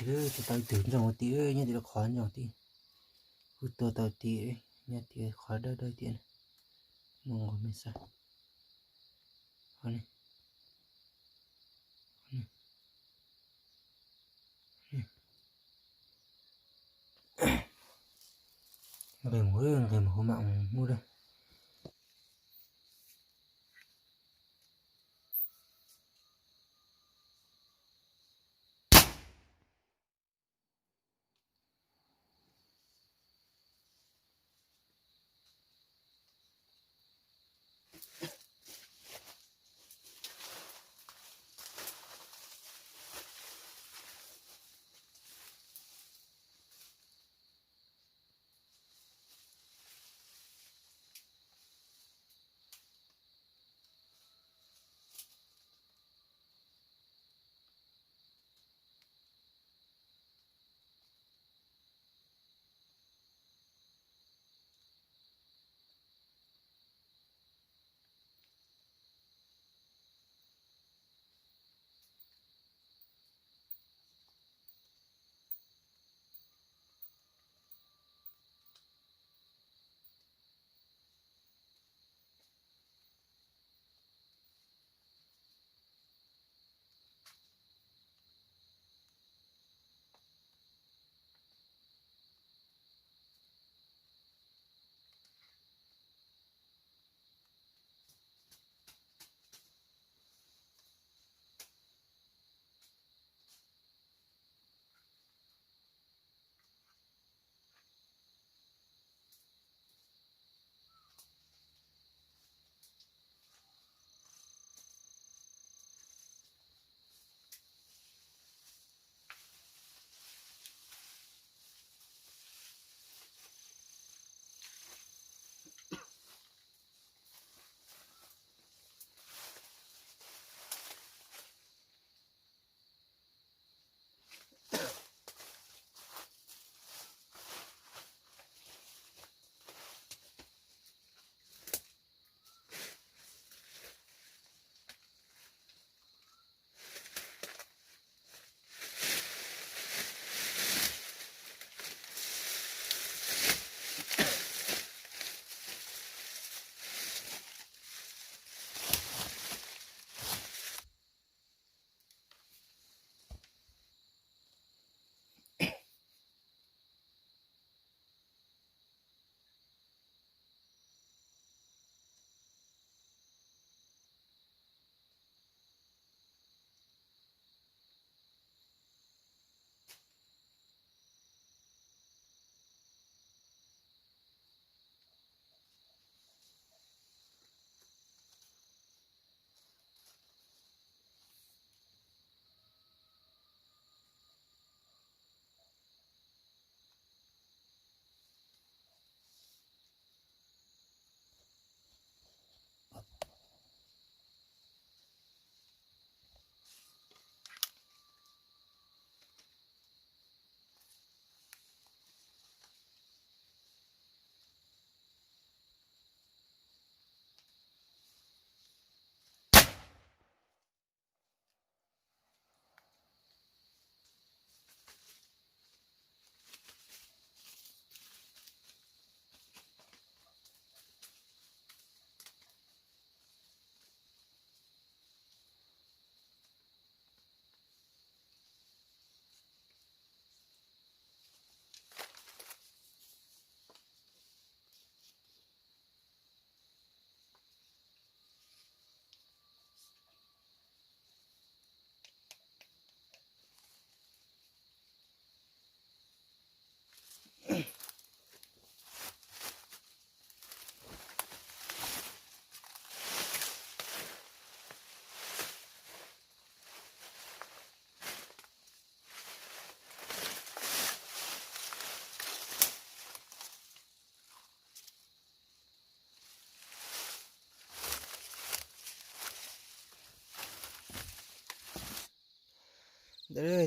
Tus tau ib tug ntsoog ua tim, nyob tim lub qhov ntsoog tim. Kuj tua tau tim, nyob tim qhov dawb dawb tim. Muaj nqus me xav. Nqis mus, nqis mus hauv mam mus lawm.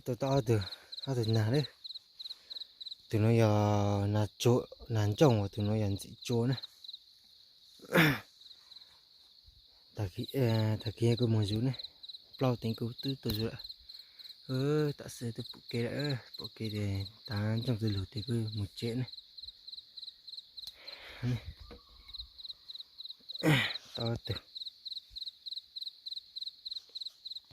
Tus tau ob tug, ob tug nag lawm. Tus no yog nag ntsoog, tus no yog ntxim tsua na. Tag kis kuv mus zus ne, plaub teev kuv twb tuaj zus lawm. Tam sim twb pom kev lawm, pom kev ces tav ntsoog twg lug ces kuj mus tsev ne. Tau twg.